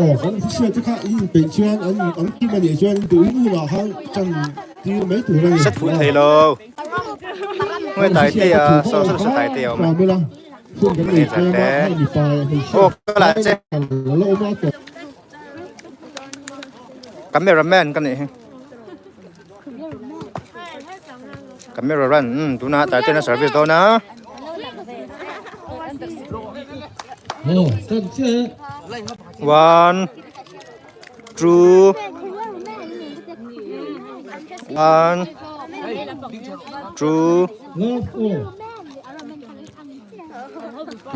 Aw kan hriat te kha in inpeih chuan an an kim a nih chuan duh hun hunah khan tan tir mai tur a ni. Set fuh thei lo. Nge tai te a saw saw saw tai te a awm e. Hun kan nei tlem a hei mipa leh hmeichhia Aw ka la che. a la awm a tawh. Cameraman ka nih hi. Camera run um tuna tai te na service dawn a. One two one two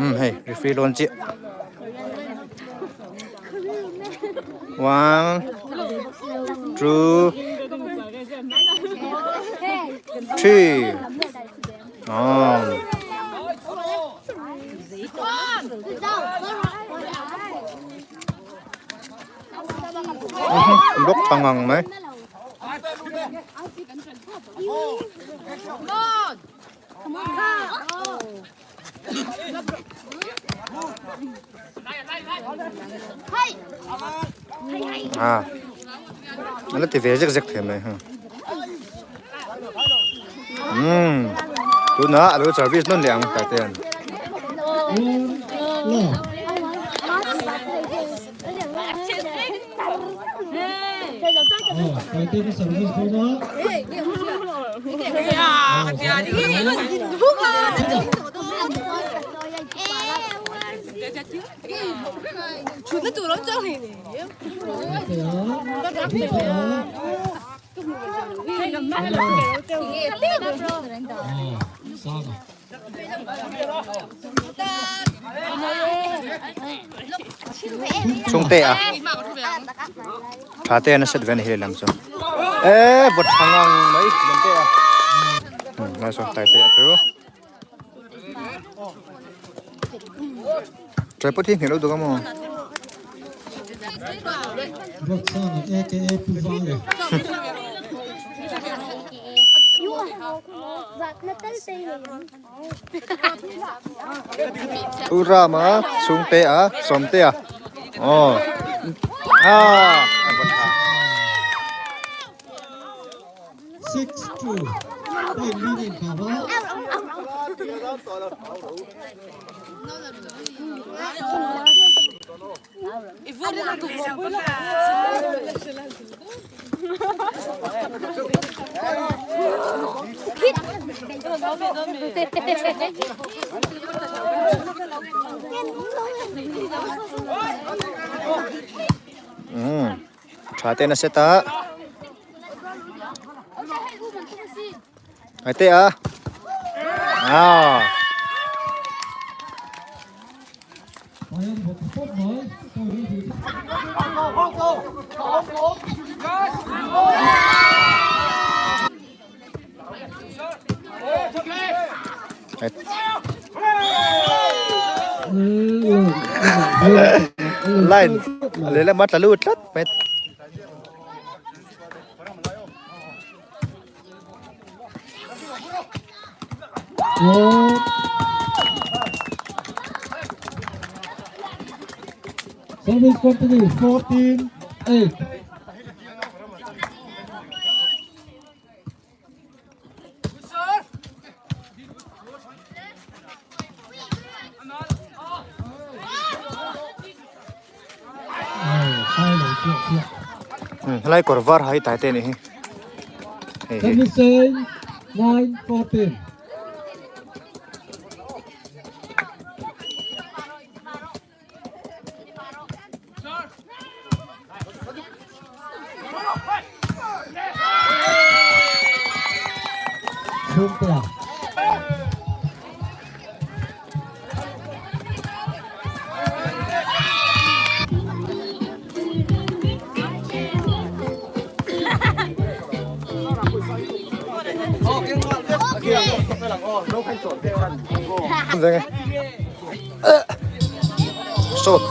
um hei referee lawn chiah one two three oh block pangang mai À, nó ti ve zek zek thei mai ha. Um, tuna alo service non leh ang ta ten. Chungte a tha te na set ve ni hi lam chu e vawt tha ngang mai lam te a lai saw tai te a chu tripod hi hne lo duk a maw. U Rama chhungte a sawmte a aw a a va tha. Tha te na set a Ai te a Ah. Line lehlam a tla lut tlat mai. Service Company 14 8. Helai kawr var hai tai te nih hi. Hei hi. 9 14. Sawt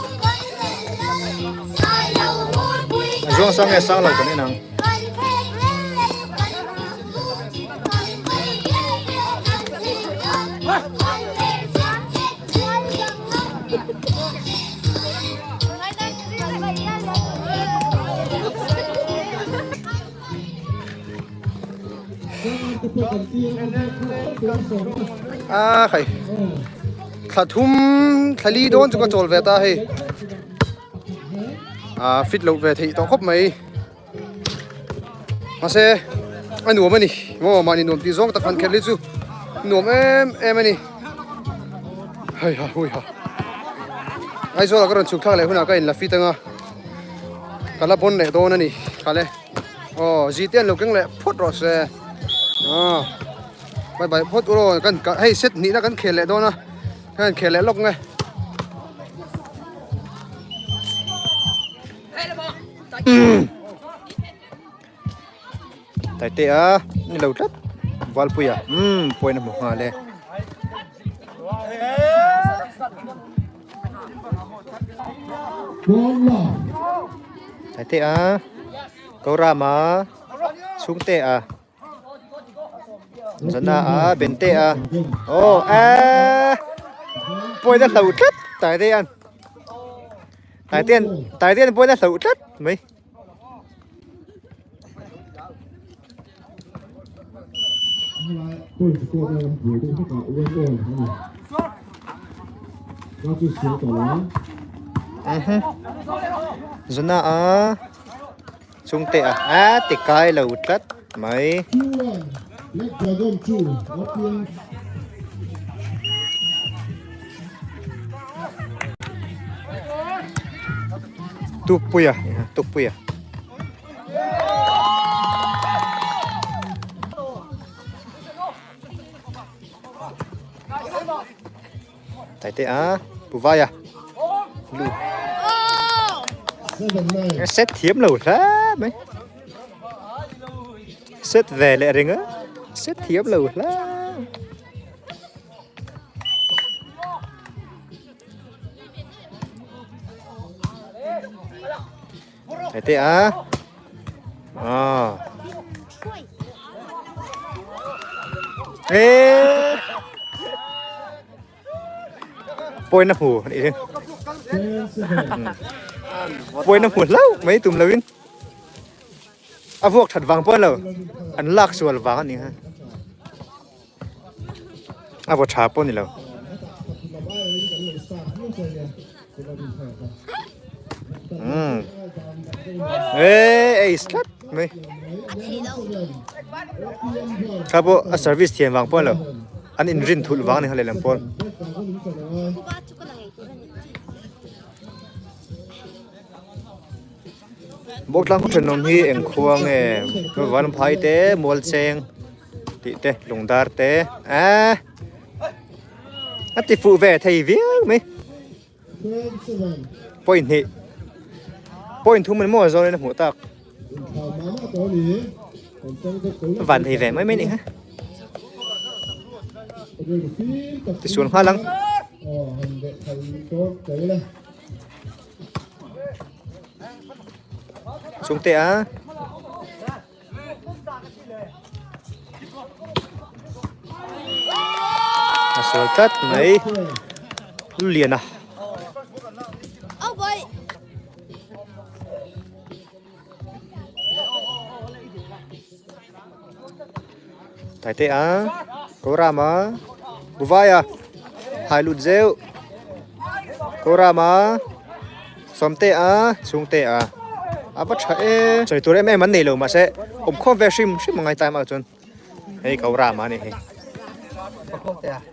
Zuang sang nge sang lo kan en ang. A khai thla thum thla li dawn chu ka chawl ve ta hei a fit loh ve theih tawh khawp mai mahse a nuam a ni maw mahni nuam tih zawng tak han khelh hi chu nuam em em a ni hei ha hui ha Aizawl ah ka rawn chhuk thlak leh hunah ka in la fit anga ka la bawn leh dawn a ni kha le aw zite an lo keng leh phawt rawh se aw bye bye phawt uraw kan hei set hnihna kan khel leh dawn a kan khel leh lawk nge. Taite a ni lo tlat Valpuia umm point a hmu nghal e. Taite a Korama chhungte a Zana a Bente a aw eh point a hloh tlat Taite an Taite an Taite an point a hloh tlat mai. Zuna a chungte a a ti kai lo tlat mai. Tukpuia tukpuia. Taite a pu vaia lu set thiam lo hle mai set ve leh ring a set thiam lo hle. Thế à? À. Ê. Poi na hmu ni rin. Poi na hmu hlau mai tum loin. A vuak that vang pawh lo. An lak sual vang ani ha. A vaw tha pawh ni lo. Umm. Eee ei tlat mai. Kha pawh a service thiam vang pawh ni lo. An inrin thulh vang a ni kha lehlam pawl. Bawktlang khaw thenawm hi eng khua nge Vanphai te Mualcheng tih te lungdar te eh a ti fuh ve thei viau mai point hnih point thum an maw zawn in a hmuh tak van thei ve mai mai ni ha tisual nghal ang. Chungte a. A sual tlat mai. Lu lian a. Taite a. Korama. Buvai a. Hai lut zeuh. Korama. Sawmte a, chhungte a, a va tha e. Sawi tur em em an nei lo mahse awm khawm ve hrim hrim angai time ah chuan hei ko ram a nih hi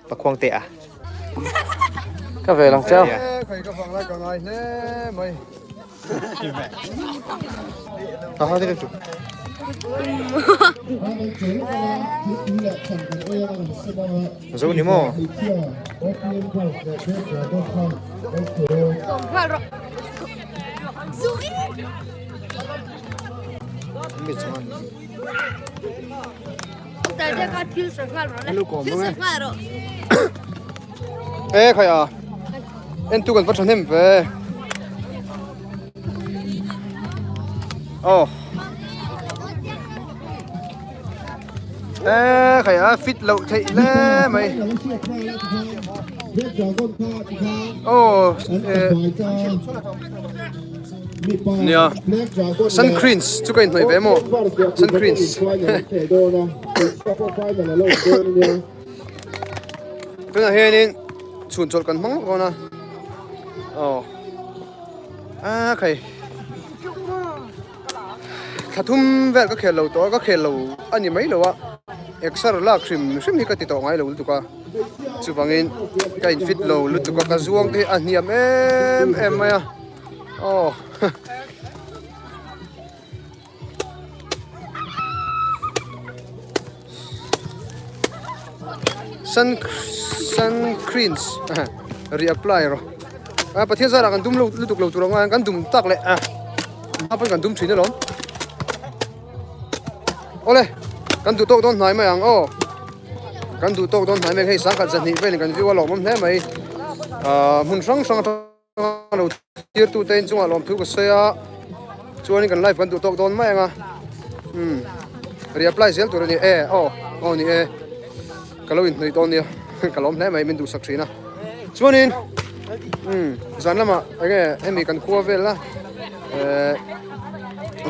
Pakhuangte a. Ka ve lang chau. Zo ni maw? E khai a en tu kan va thahnem ve oh e khai a fit loh theih hle mai oh. Nia Suncreens chu ka inhnawih ve maw Suncreens Tunah hianin chhun chawlh kan hmang lawk dawn a aw a khai Thla thum vel ka khel lo tawh a ka khel lo a ni mai lo a exer lak hrim hrim hi ka ti tawh ngai lo lutuk a chuvangin ka in fit lo lutuk a ka zuang te hi a hniam em em mai a aw Sun sun creams reapply rawh a Pathian zarah kan dum lo lutuk lo tur anga kan dum tak leh a a pawn kan dum thin alawm awle kan duh tawk dawn hnai mai ang aw kan duh tawk dawn hnai mai hei sangkhat zahnih velin kan view a lawmawm hle mai ah hmun hrang hrang atang lo tirtu te inchungah lawmthu ka sawi a chuanin kan live kan duh tawk dawn mai ang a umm reapply zel tur a ni e aw aw ni e ka lo inhnawih dawn nia ka lawm hle mai min duhsak thin a chuanin umm zan lamah eng nge hemi kan khua vel a ehh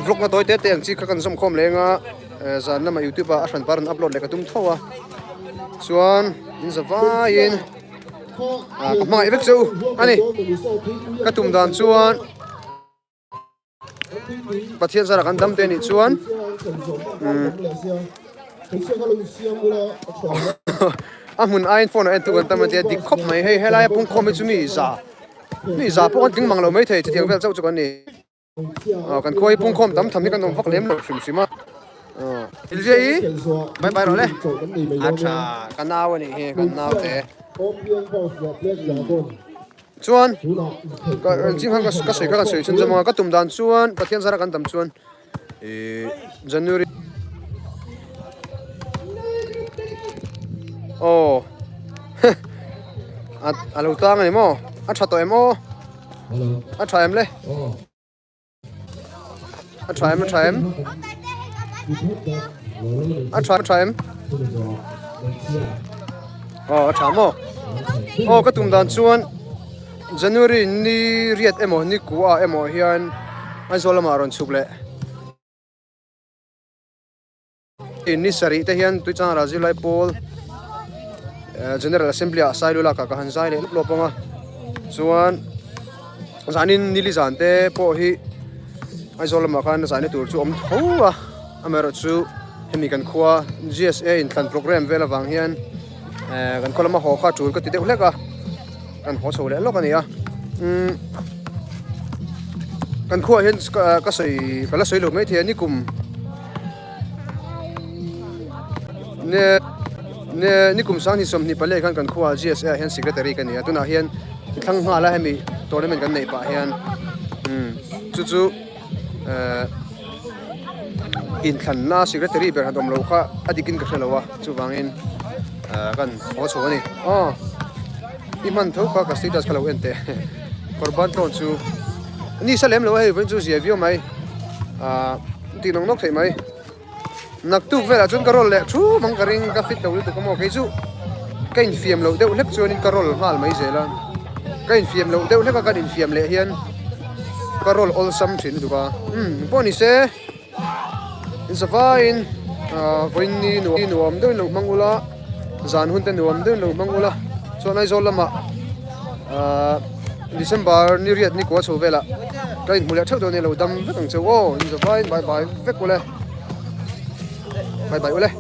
vlog na tawi te te ang chi kha kan zawm khawm leng a zan lamah youtube ah a hran par an upload leh ka tum tho a chuan in za vaiin. Ah, ka hmangaih vek chu ani ka tum dan chuan Pathian zara kan dam te nih chuan a hmun aiin phone ah en tu kan tam atia dik khawp mai hei helai a pungkhawm hi chu mi za mi za pawh kan tling mang lo mai thei chutiang vel chauh chu kan ni. Aw kan khua hi pungkhawm tam tham hi kan awm vak lem lo hrim hrim a aw Silvia i bye bye rawh le a tha ka nau a nih hi kan nau te chuan ka ching khan ka sawi kha kan sawi chhun zawm anga ka tum dan chuan Pathian zara kan dam chuan ih January aw a lo tang a ni maw a tha tawh em aw. A tha em le? A tha em a tha em? A tha a tha em? Aw a tha maw? Aw ka tum dan chuan January ni riat emaw ni kua emaw hian Aizawl lamah rawn chhuk leh. Ni sarih te hian Tuichangara zirlai pawl General Assembly ah Sailu lakah ka han zai leh lawp lawp ang a chuan zanin nili zan te pawh hi Aizawl lamah khan zaina tur chu awm tho a amaherawhchu hemi kan khua G_S_A inthlan programme vel avang hian kan khaw lama haw kha tul ka ti deuh hlek a kan haw chho leh lawk a ni a umm kan khuaah hian ka sawi ka la sawi lo maithei a nikum. Ne ne nikum sang ni 24 khan kan khua GSA ah hian secretary ka ni a tunah hian thlang nghal a hemi tournament kan neih pah hian umm chu chu ehh inthlanna secretary ber han awm loh kha a dikin ka hre lo a chuvangin ehh kan haw chho a ni aw i hman tho kha ka status kha lo en teh kawr ban tlawn chu ni sa lem lo a hei vawiin chu zia viau mai ahh. Tih nawk nawk theih mai. Naktuk velah chuan ka roll leh thu mang ka ring ka fit lo lutuk a maw kei chu ka infiam loh deuh hlek chuanin ka roll nghal mai zel a ka infiam loh deuh hlek a kan infiam leh hian ka roll awlsam thin lutuk a umm pawh ni se zavaiin ah vawiin ni nuam deuhin lo hmang ula zan hun te nuam deuhin lo hmang ula chuan Aizawl lamah ah December ni riat ni kua chho velah ka inhmu leh theuh dawn nia lo dam vek ang cheu aw in zavaiin bye bye vek ule bye bye ule.